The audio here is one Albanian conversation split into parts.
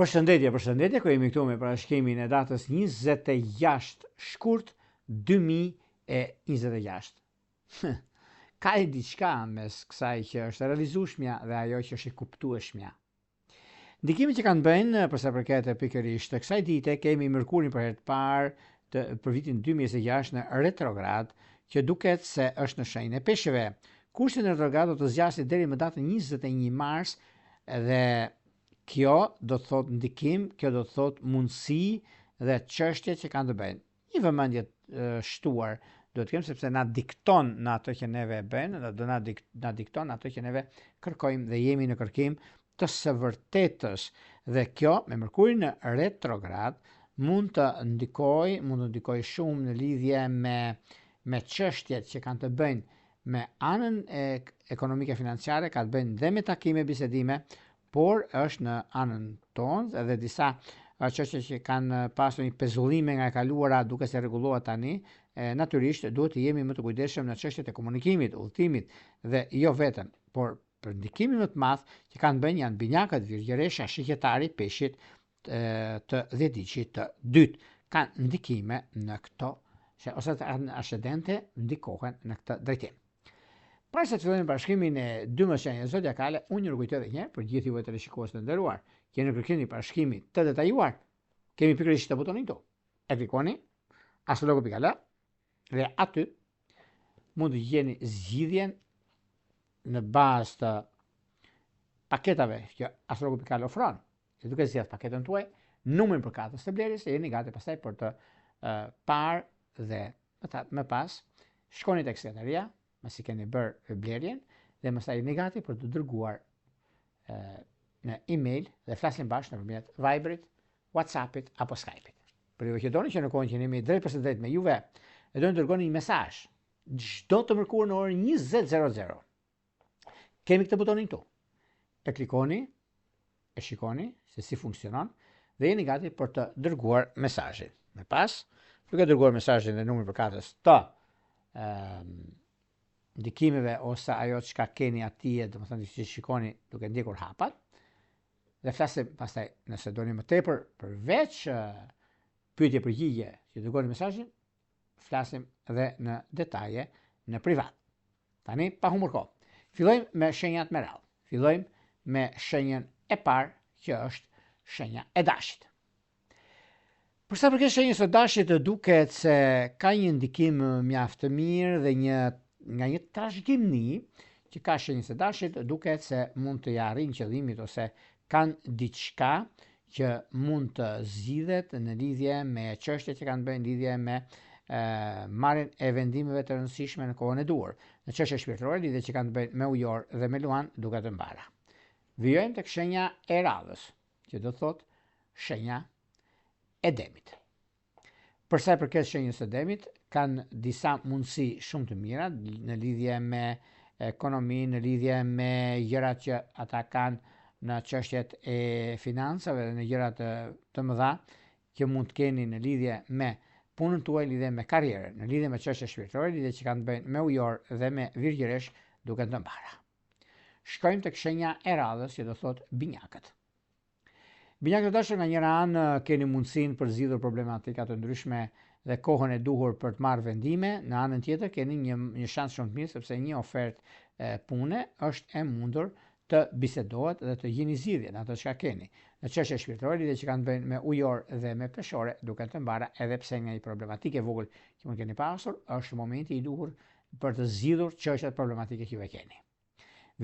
Përshëndetje, përshëndetje, ku jemi këtu me parashikimin e datës 26 shkurt 2026. Ka e diçka mes kësaj që është e realizueshmja dhe ajo që është e kuptueshmja. Ndikimi që kanë të bëjnë për sa përket pikërisht kësaj dite kemi Mërkurin për herë të parë të për vitin 2026 në retrograd, që duket se është në shenjën e Peshqve. Kushti në retrograd do të zgjasë deri më datën 21 mars dhe kjo do të thotë ndikim, kjo do të thotë mundësi dhe çështje që kanë të bëjnë. Një vëmendje shtuar duhet të kemi sepse na dikton në atë që neve e bëjmë dhe do na dik, na dikton atë që neve kërkojmë dhe jemi në kërkim të së vërtetës dhe kjo me Mërkurin në retrograd mund të ndikojë, mund të ndikojë shumë në lidhje me me çështjet që kanë të bëjnë me anën e ekonomike financiare, ka të bëjnë dhe me takime, bisedime, por është në anën tonë edhe disa çështje që kanë pasur një pezullime nga e kaluara duke se rregullohet tani, e, natyrisht duhet të jemi më të kujdesshëm në çështjet e komunikimit, udhëtimit dhe jo vetëm, por për ndikimin më të madh që kanë të bëjnë janë binjakët, virgjëresha, shigjetari, peshqit të dhjetëditëshit të dytë kanë ndikime në këto se ose të ascendente ndikohen në këtë drejtim. Para se të fillojmë parashikimin e 12 shenjave zodiakale, unë ju rikujtoj edhe një herë për gjithë juve teleshikues të nderuar, që jeni në kërkim një parashikimi të detajuar, kemi pikërisht këtë butonin këtu. E klikoni astrologu.al dhe aty mund të gjeni zgjidhjen në bazë të paketave që astrologu.al ofron. Dhe duke zgjedhur paketën tuaj, numrin përkatës të blerjes, e jeni gati pastaj për të uh, parë dhe më, ta, më pas shkoni tek sekretaria, masi keni bërë blerjen dhe pastaj jeni gati për të dërguar uh, në email dhe flasim bashkë nëpërmjet Viberit, WhatsAppit apo Skype-it. Për ju që doni që në kohën që jemi drejtpërsëdrejt me juve, e doni të dërgoni një mesazh çdo të mërkurë në orën 20:00. Kemi këtë butonin këtu. E klikoni, e shikoni se si funksionon dhe jeni gati për të dërguar mesazhin. Më pas, duke dërguar mesazhin dhe numrin përkatës të ëm ndikimeve ose ajo çka keni atje, domethënë që shikoni duke ndjekur hapat, dhe flasim pastaj nëse doni më tepër përveç pyetje përgjigje që dërgoni mesazhin, flasim dhe në detaje në privat. Tani pa humbur kohë. Fillojmë me shenjat me radhë. Fillojmë me shenjën e parë që është shenja e dashit. Për sa përket shenjës së dashit, duket se ka një ndikim mjaft të mirë dhe një nga një trashëgimni që ka shenjës së dashit, duket se mund të ja arrijnë qëllimit ose kanë diçka që mund të zgjidhet në lidhje me çështje që kanë të bëjnë në lidhje me marrjen e vendimeve të rëndësishme në kohën e duhur. Në çështje shpirtërore, lidhje që kanë të bëjnë me ujor dhe me luan duket të mbara. Vijojmë tek shenja e radhës, që do të thotë shenja e demit. Për sa i përket shenjës së demit, kanë disa mundësi shumë të mira në lidhje me ekonominë, në lidhje me gjërat që ata kanë në çështjet e financave dhe në gjërat të, të mëdha që mund të keni në lidhje me punën tuaj, lidhje me karrierën, në lidhje me çështje shpirtërore, lidhje që kanë të bëjnë me ujor dhe me virgjëresh, duken të mbara. Shkojmë tek shenja e radhës që do thotë binjakët. Binjakë të dashur nga njëra anë keni mundësinë për të zgjidhur problematika të ndryshme dhe kohën e duhur për të marrë vendime, në anën tjetër keni një një shans shumë të mirë sepse një ofertë pune është e mundur të bisedohet dhe të gjeni zgjidhje në atë çka keni. Në çështje shpirtërore, lidhje që kanë të bëjnë me ujor dhe me peshore duken të mbara edhe pse nga një problematikë e vogël që mund keni pasur, është momenti i duhur për të zgjidhur çështjet problematike që ju e keni.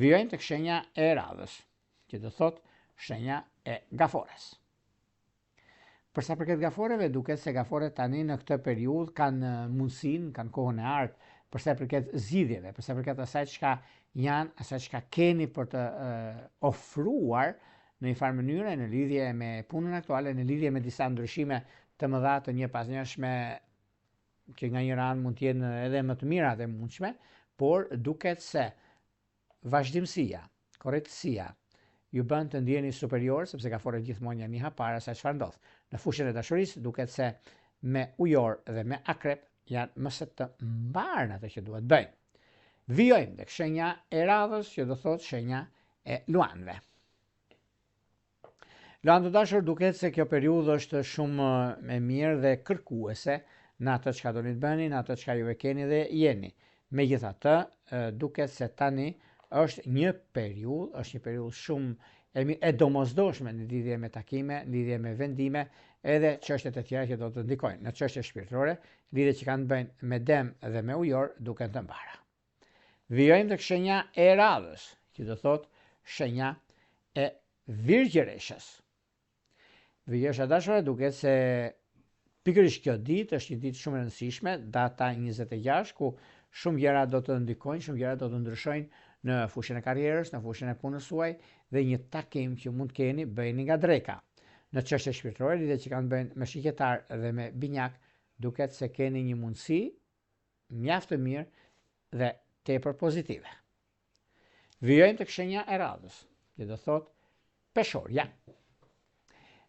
Vijojmë tek shenja e radhës, që do thotë shenja e gafores. Për sa përket gaforeve, duket se gaforet tani në këtë periudhë kanë mundësinë, kanë kohën e artë, për sa përket zgjidhjeve, për sa përket asaj çka janë, asaj çka keni për të uh, ofruar në një farë mënyre në lidhje me punën aktuale, në lidhje me disa ndryshime të mëdha të njëpasnjëshme që nga njëra anë mund të jenë edhe më të mirat e mundshme, por duket se vazhdimësia, korrektësia, ju bën të ndjeni superior, sepse gaforet gjithmonë janë një hap para asaj çfarë ndodh. Në fushën e dashurisë duket se me ujor dhe me akrep janë më se të mbarë në atë që duhet bëjnë. Vijojmë tek shenja e radhës që do thotë shenja e luanëve. Luanë të dashur, duket se kjo periudhë është shumë e mirë dhe kërkuese në atë çka doni të bëni, në atë çka ju e keni dhe jeni. Megjithatë, duket se tani është një periudhë, është një periudhë shumë e mirë, e domosdoshme në lidhje me takime, në lidhje me vendime, edhe çështje të tjera që do të ndikojnë. Në çështje shpirtërore, lidhje që kanë të bëjnë me dem dhe me ujor, duken të mbara. Vijojmë tek shenja e radhës, që do thotë shenja e Virgjëreshës. Virgjëresha e dashur duket se pikërisht kjo ditë është një ditë shumë e rëndësishme, data 26, ku shumë gjëra do të ndikojnë, shumë gjëra do të ndryshojnë në fushën e karrierës, në fushën e punës suaj dhe një takim që mund të keni bëjeni nga dreka. Në çështje shpirtërore, lidhje që kanë të bëjnë me shigjetar dhe me binjak, duket se keni një mundësi mjaft të mirë dhe tepër pozitive. Vijojmë tek shenja e radhës, që do thotë peshorja.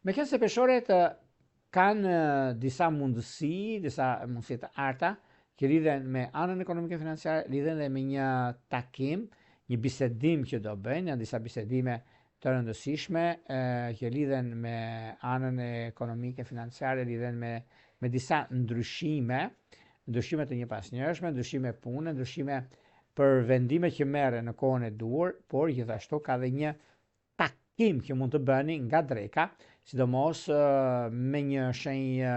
Meqenëse peshoret kanë disa mundësi, disa mundësi të arta, që lidhen me anën ekonomike financiare, lidhen dhe me një takim, një bisedim që do bëjnë, janë disa bisedime të rëndësishme që lidhen me anën ekonomike financiare, lidhen me me disa ndryshime, ndryshime të njëpasnjëshme, ndryshime pune, ndryshime për vendime që merren në kohën e duhur, por gjithashtu ka dhe një takim që mund të bëni nga dreka, sidomos me një shenjë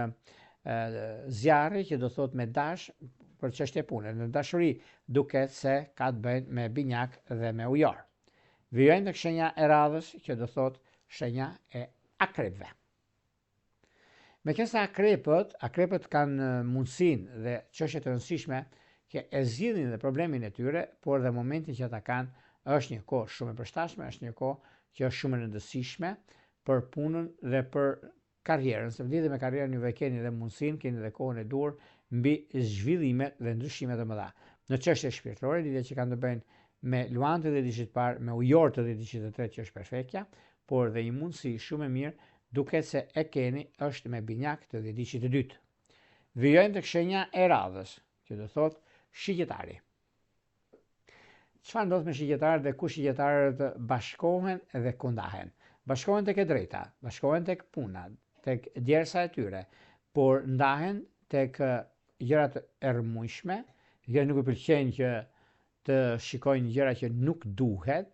zjarri që do thotë me dash për çështje pune. Në dashuri duket se ka të bëjnë me binjak dhe me ujor. Vijojmë tek shenja e radhës që do thotë shenja e akrepëve. Meqenëse akrepët, akrepët kanë mundësinë dhe çështje të rëndësishme që e zgjidhin dhe problemin e tyre, por dhe momentin që ata kanë është një kohë shumë e përshtatshme, është një kohë që është shumë e rëndësishme për punën dhe për karrierën, se lidhje me karrierën juve keni dhe mundësinë, keni dhe kohën e duhur mbi zhvillimet dhe ndryshimet e mëdha. Në çështje shpirtërore, lidhje që kanë të bëjnë me luan të dhjetëditëshit të parë, me ujor të dhjetëditëshit të tretë që është perfektja, por dhe një mundësi shumë e mirë duket se e keni është me binjak të dhjetëditëshit të dytë. Vijojmë tek shenja e radhës, që do thotë shigjetari. Çfarë ndodh me shigjetarët dhe ku shigjetarët bashkohen dhe ku ndahen? Bashkohen tek e drejta, bashkohen tek puna, tek djersa e tyre, por ndahen tek gjërat e rrëmujshme, gjërat nuk u pëlqejnë që të shikojnë gjëra që nuk duhet,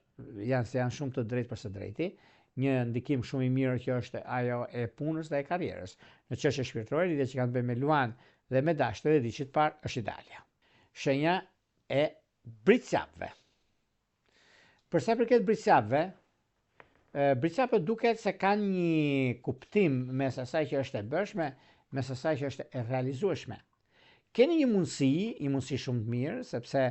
janë se janë shumë të drejtë për së drejti, një ndikim shumë i mirë që është ajo e punës dhe e karrierës. Në çështje shpirtërore, lidhje që kanë të bëjnë me Luan dhe me Dash të dhjetëditëshit të parë është idealja. Shenja e Bricjapëve. Për sa i përket Bricjapëve, Bricjapët duket se kanë një kuptim mes asaj që është e bëshme, mes asaj që është e realizueshme. Keni një mundësi, një mundësi shumë të mirë, sepse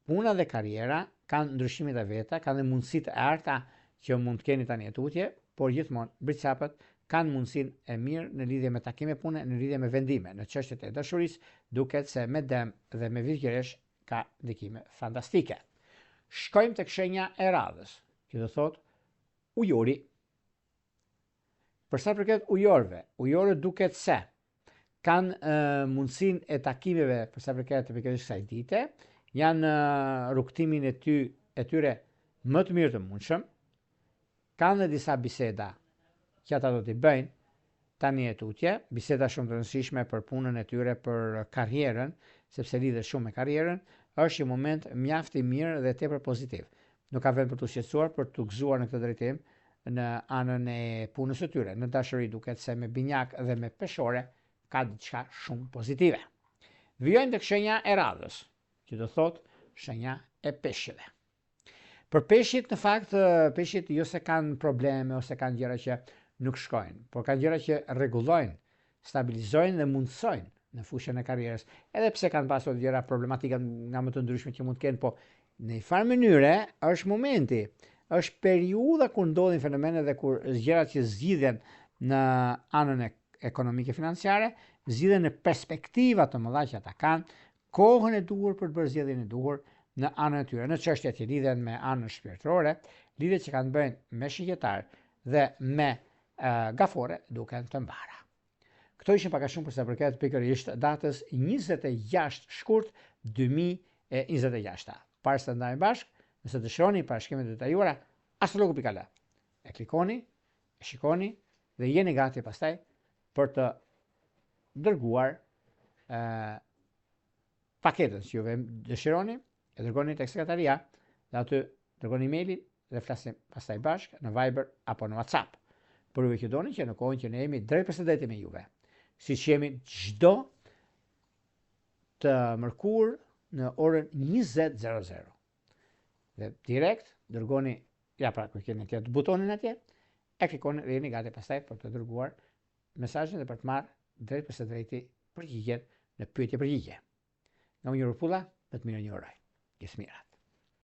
puna dhe karriera kanë ndryshimet e veta, kanë dhe mundësitë e arta që mund të keni tani e tutje, por gjithmonë Bricjapët kanë mundësinë e mirë në lidhje me takime pune, në lidhje me vendime, në çështjet e dashurisë, duket se me dem dhe me virgjëreshë ka ndikime fantastike. Shkojmë tek shenja e radhës, që do thotë ujori. Për sa përket ujorëve, ujorët duket se kanë mundësinë e takimeve për sa përket pikërisht kësaj dite, janë në rrugëtimin e ty e tyre më të mirë të mundshëm, Kanë dhe disa biseda që ata do t'i bëjnë tani e tutje, biseda shumë të rëndësishme për punën e tyre, për karrierën, sepse lidhet shumë me karrierën, është një moment mjaft i mirë dhe tepër pozitiv. Nuk ka vend për t'u shqetësuar, për t'u gëzuar në këtë drejtim në anën e punës së tyre. Në dashuri duket se me binjak dhe me peshore ka diçka shumë pozitive. Vijojmë tek shenja e radhës, që do thotë shenja e peshqve. Për peshqit në fakt, peshqit jo se kanë probleme ose kanë gjëra që nuk shkojnë, por kanë gjëra që rregullojnë, stabilizojnë dhe mundësojnë në fushën e karrierës, edhe pse kanë pasur gjëra problematike nga më të ndryshme që mund të kenë, po në një farë mënyre është momenti, është periudha kur ndodhin fenomene dhe kur gjërat që zgjidhen në anën e ekonomike financiare, zgjidhen në perspektiva të mëdha që ata kanë, kohën e duhur për të bërë zgjedhjen e duhur në anën e tyre, në çështjet që lidhen me anën shpirtërore, lidhjet që kanë të bëjnë me shigjetar dhe me gafore duken të mbara. Këto ishin pak a shumë për sa përket pikërisht datës 26 shkurt 2026. Para se të ndajmë bashkë, nëse dëshironi parashikime të detajuara, astrologu.al. E klikoni. E shikoni dhe jeni gati pastaj për të dërguar ë paketën që juve dëshironi, e dërgoni tek sekretaria dhe aty dërgoni emailin dhe flasim pastaj bashkë në Viber apo në WhatsApp. Për juve që doni që në kohën që ne jemi drejtpërsëdrejti me juve, siç jemi çdo të mërkur në orën 20.00. Dhe direkt dërgoni, ja pra ku keni atje butonin atje, e klikoni dhe jeni gati pastaj për të dërguar mesazhin dhe për të marrë drejtpërsëdrejti përgjigjen në pyetje përgjigje. Nga unë Pulla, më të mirën ju uroj. Gjithë mirat.